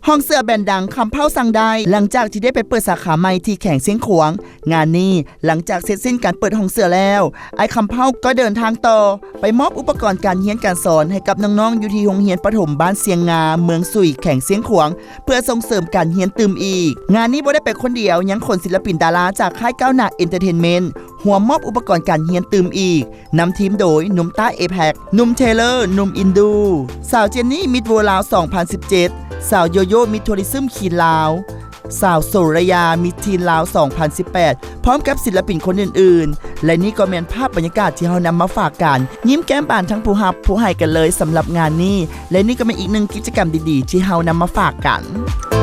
ຫ້ອງເສື້ອແບຣນດັງຄຳເພົ້າສັ່ງໄດ້ ຫຼັງຈາກທີ່ໄດ້ໄປເປີດສາຂາໃໝ່ທີ່ແຂວງຊຽງຂວາງ. ງານນີ້ ຫຼັງຈາກເສັດສິ້ນການເປີດຫ້ອງເສື້ອແລ້ວ ອ້າຍຄຳເພົ້າກໍເດີນທາງຕໍ່ ໄປມອບອຸປະກອນການຮຽນການສອນໃຫ້ກັບນ້ອງໆ ຢູ່ທີ່ໂຮງຮຽນປະຖົມບ້ານຊຽງງາ ເມືອງສຸຍ ແຂວງຊຽງຂວາງ ເພື່ອສົ່ງເສີມການຮຽນຕື່ມອີກ. ງານນີ້ບໍ່ໄດ້ໄປຄົນດຽວ ຍັງຂົນສິນລະປິນດາລາຈາກຄ້າຍກ້າວໜ້າເອັນເຕີເທນເມັ້ນ ຮ່ວມມອບອຸປະກອນການຮຽນຕື່ມອີກ ນຳທີມໂດຍ ໜຸ່ມຕ້າເອແພັກ ໜຸ່ມເທເລີ ໜຸ່ມອິນດູ ສາວເຈນນີ້ ມິສເວີລາວ ສອງພັນສິບເຈັດ ສາວໂຢໂຢ ມິສໂທຣິຊຶມຄີນລາວ ສາວໂສລະຍາ ມິສທີນລາວ ສອງພັນສິບແປດ ພ້ອມກັບສິນລະປິນຄົນອື່ນໆ ແລະນີ້ກໍແມ່ນພາບບັນຍາກາດທີ່ເຮົານຳມາຝາກກັນ ຍິ້ມແກ້ມບານທັງຜູ້ຮັບຜູ້ໃຫ້ກັນເລີຍສຳລັບງານນີ້ ແລະນີ້ກໍແມ່ນອີກໜຶ່ງກິດຈະກຳດີໆ ທີ່ເຮົານຳມາຝາກກັນ.